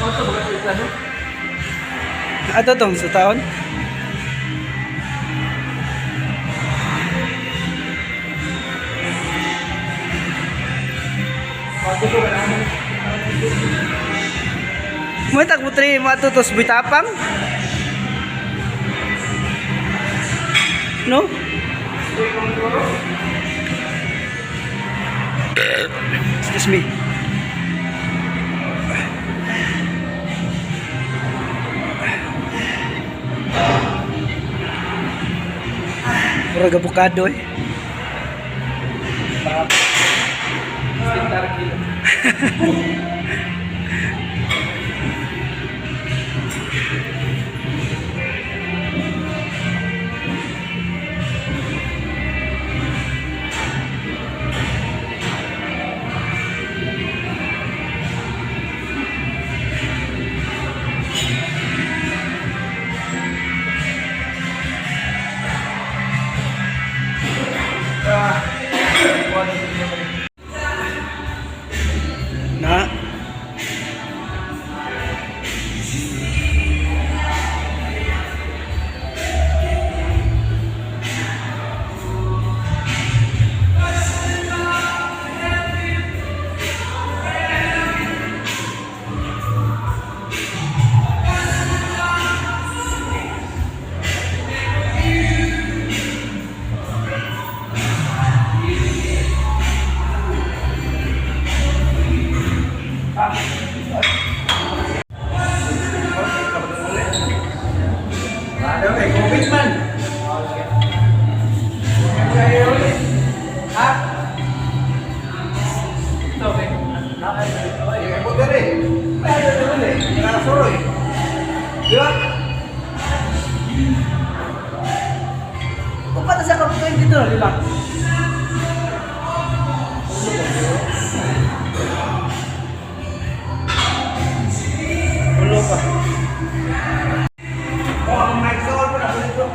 Auto ba ito plano? Ato tong sa taon. Auto ko na. Mo tag mo tri mo ato tos Bitapang. No? Excuse me. Murag avocado eh. Stintar kilo. Na. Ano kay COVID man? Ha? Ito, okay. Ay, mo dere. Ay, dere. Nakasuroy. Di ba? Upat na sa kapag dito, di ba? Ulo pa. Oh, ang nagsuot mo na dito.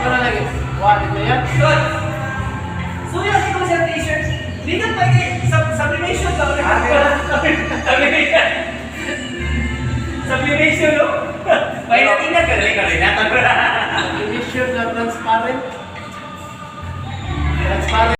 Ano lagi? Wallet na yan? Good. So yun, ikaw sa t-shirt. Dito pa kay sublimation ba? Sublimation. Sublimation, no? May natin ka dali ka rin. Initial na transparent. Transparent.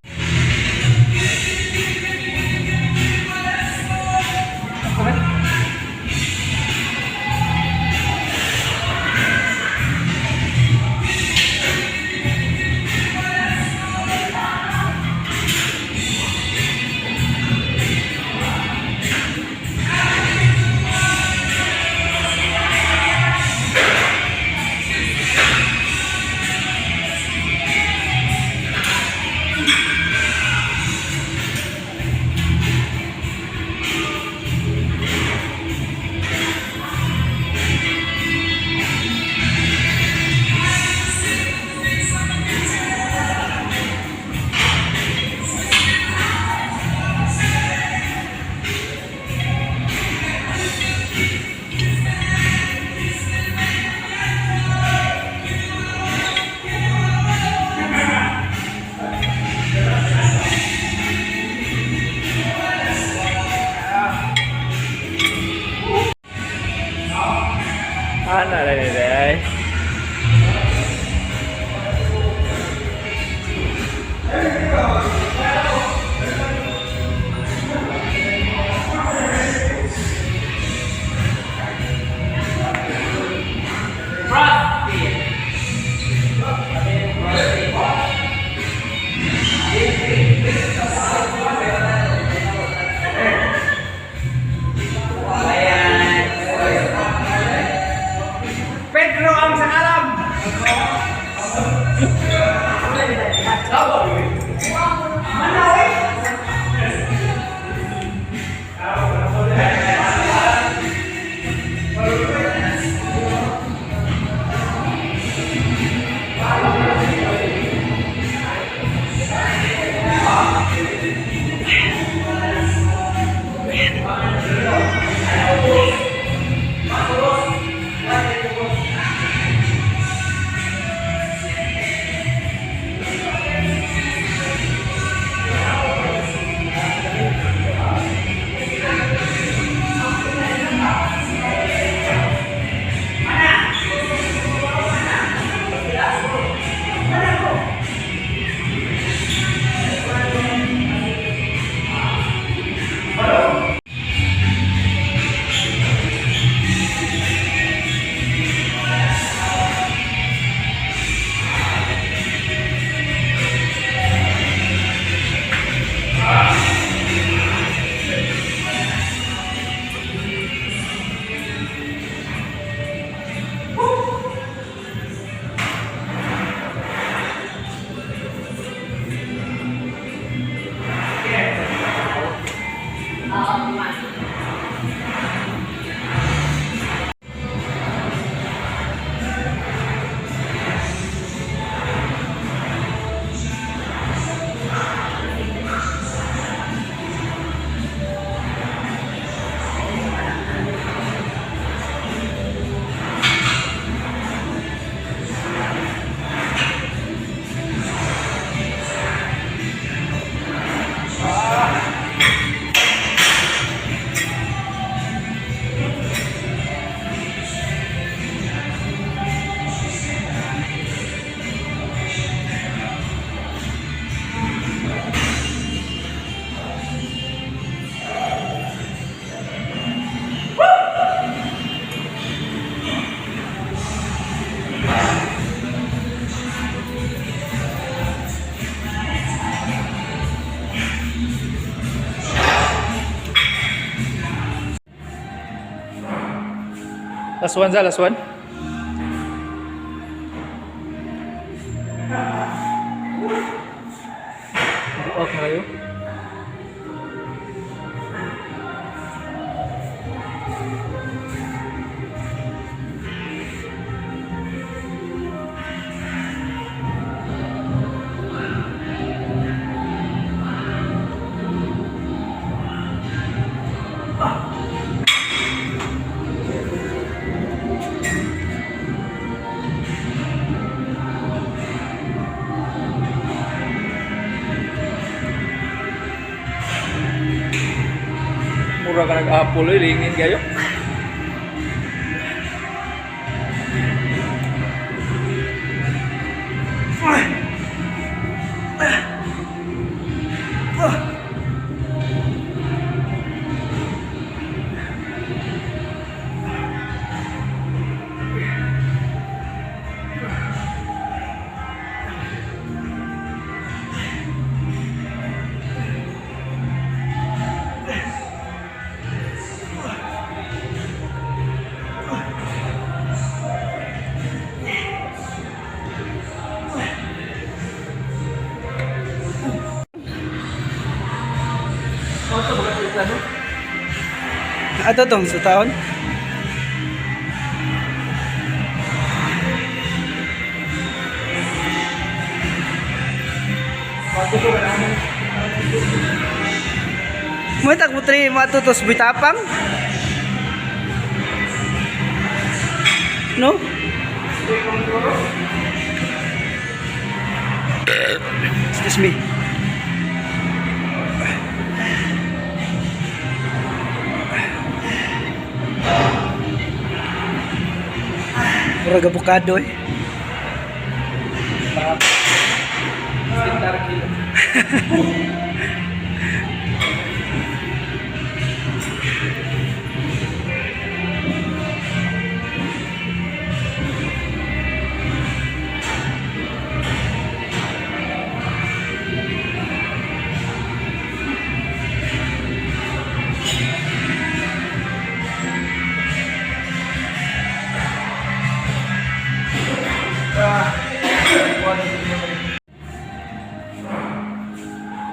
Last one za, last one. Buak na kayo. Mura ka nag-apple, eh, lingin kayo. Ato tong sa taon? Mo tak putri mo ato tos bitapang. No? Excuse me. Murag abukado eh.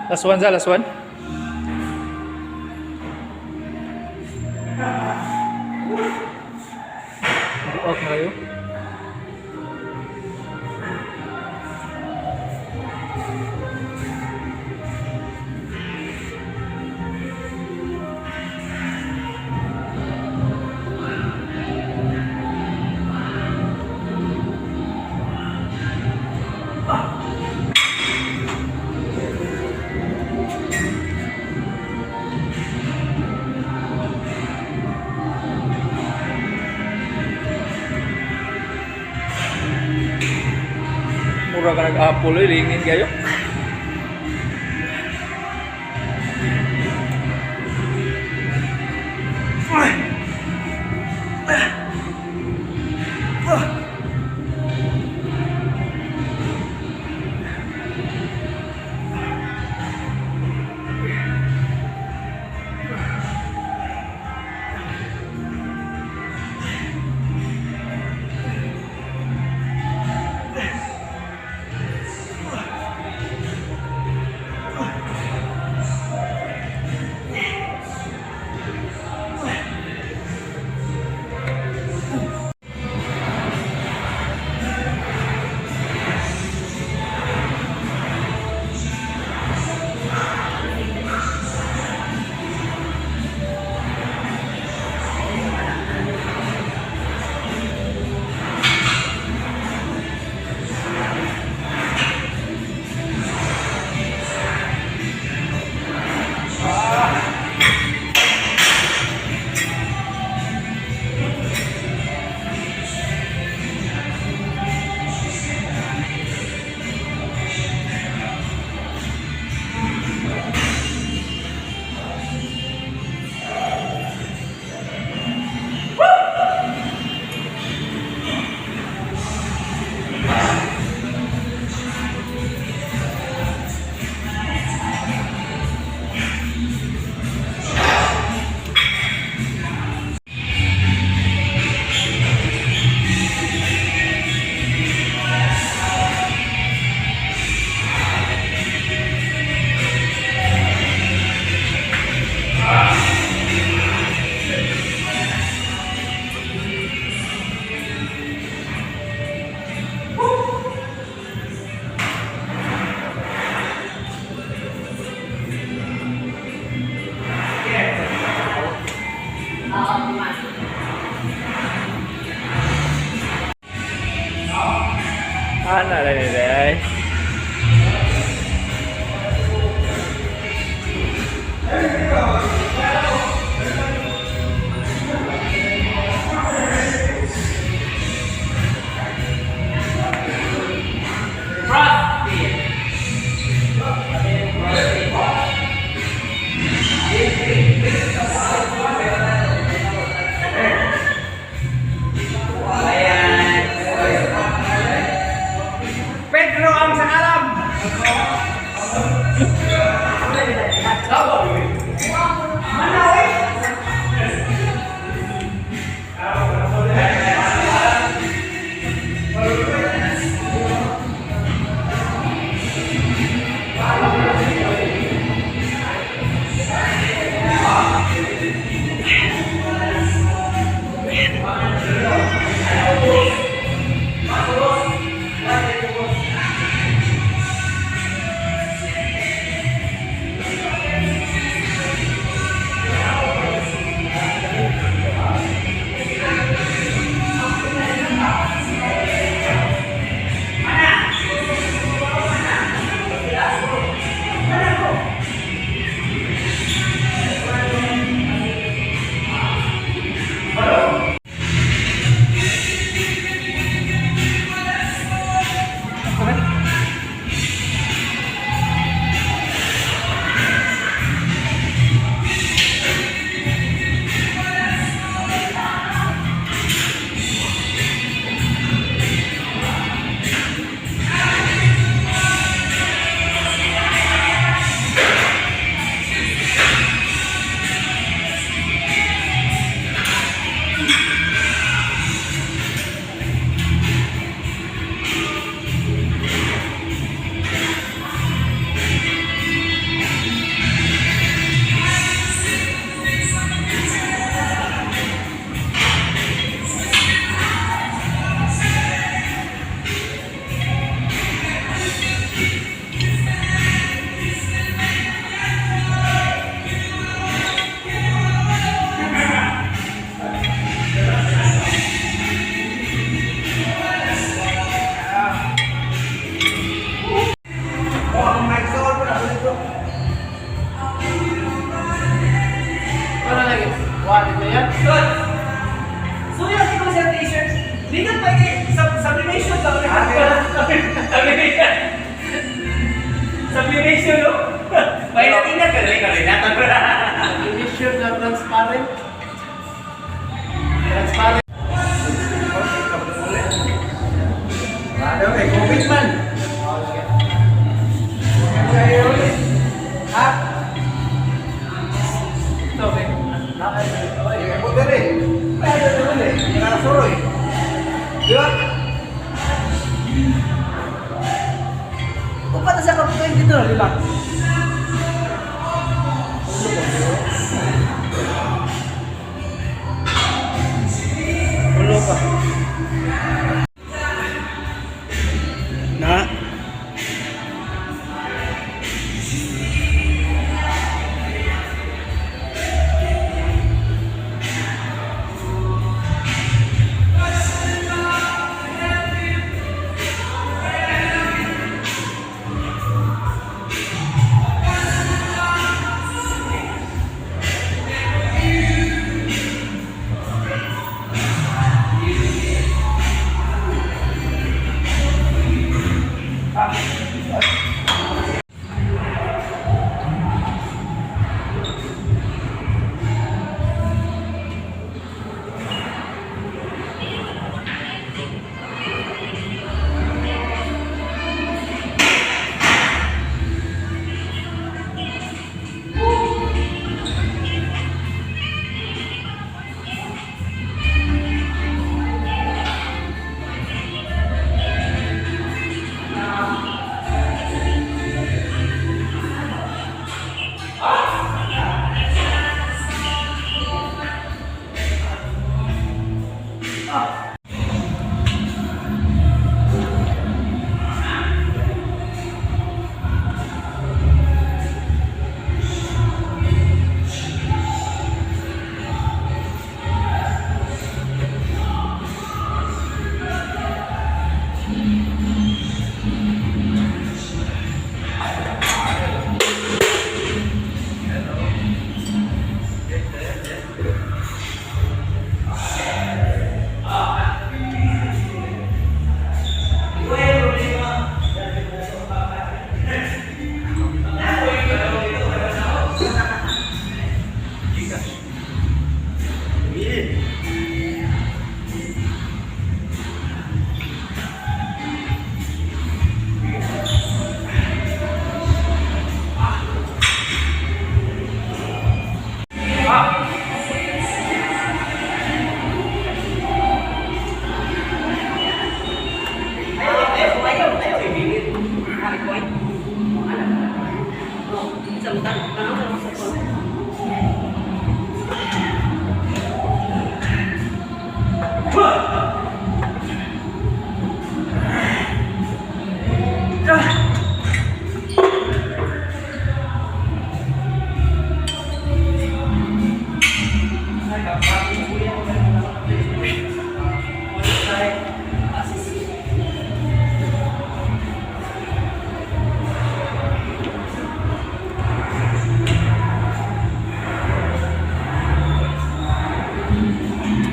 Last one za, last one. Buak na kayo. Mura ka nag-apple, eh, lingin kayo. Wallet na yan. Good. Suya ko sa t-shirt. Ligat pa kay sublimation ba? Sublimation. Sublimation, no? May natin ka rin ka rin. Sublimation na transparent. Transparent. Ano kay COVID man. Okay. Kaya ulit. Ha? Ito, okay. Yung embodere. Ay, ano ulit. Nakasuroy. Di ba? Upat na siya kapag 22, di ba? Ulo pa. Na.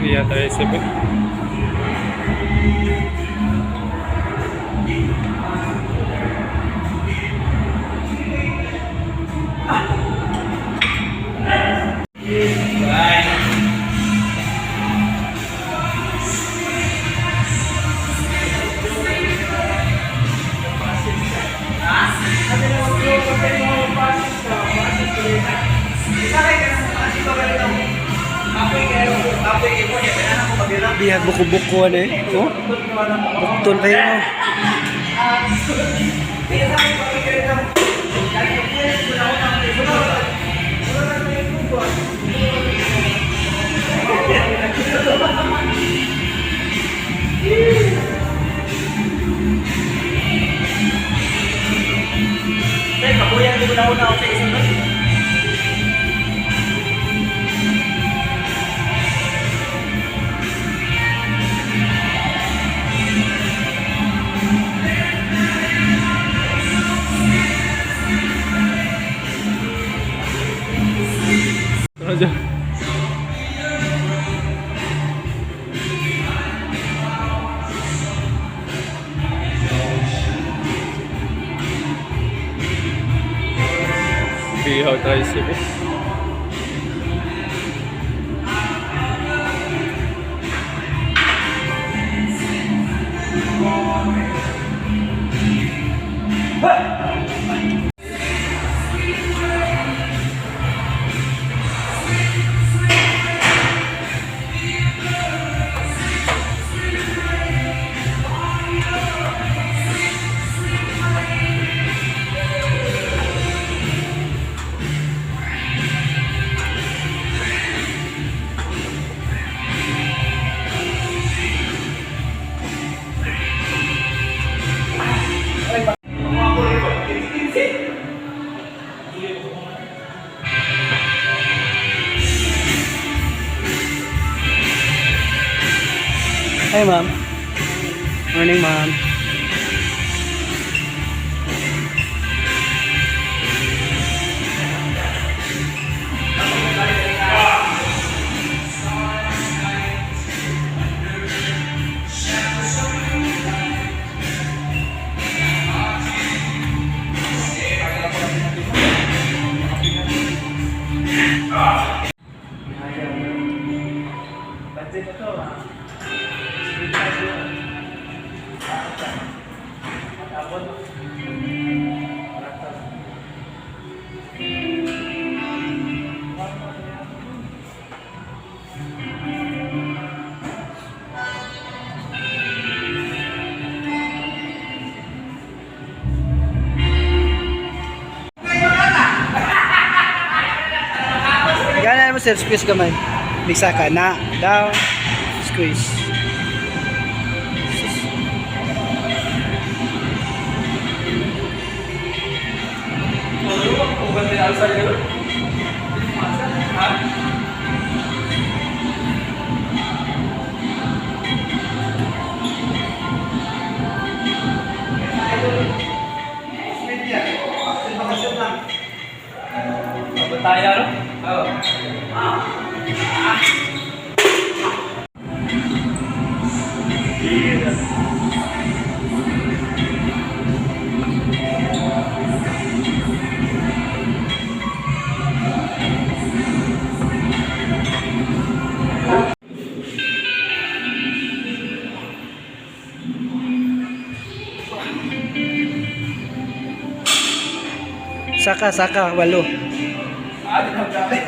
Iya tayo 7. Bihag buko-buko ano eh. Oh. Bukton kayo no. Kabuyan ko na una ako sa isang Ano dyan? Ihaw tricep eh. Hi, ma'am. Morning, ma'am. Budget na to ah. Matapon. Gana mo sir, squeeze gamay. Migsaka na, down, squeeze. Sus. Tayo, no? Oo. Saka, saka, walo. Ah, di na grabe.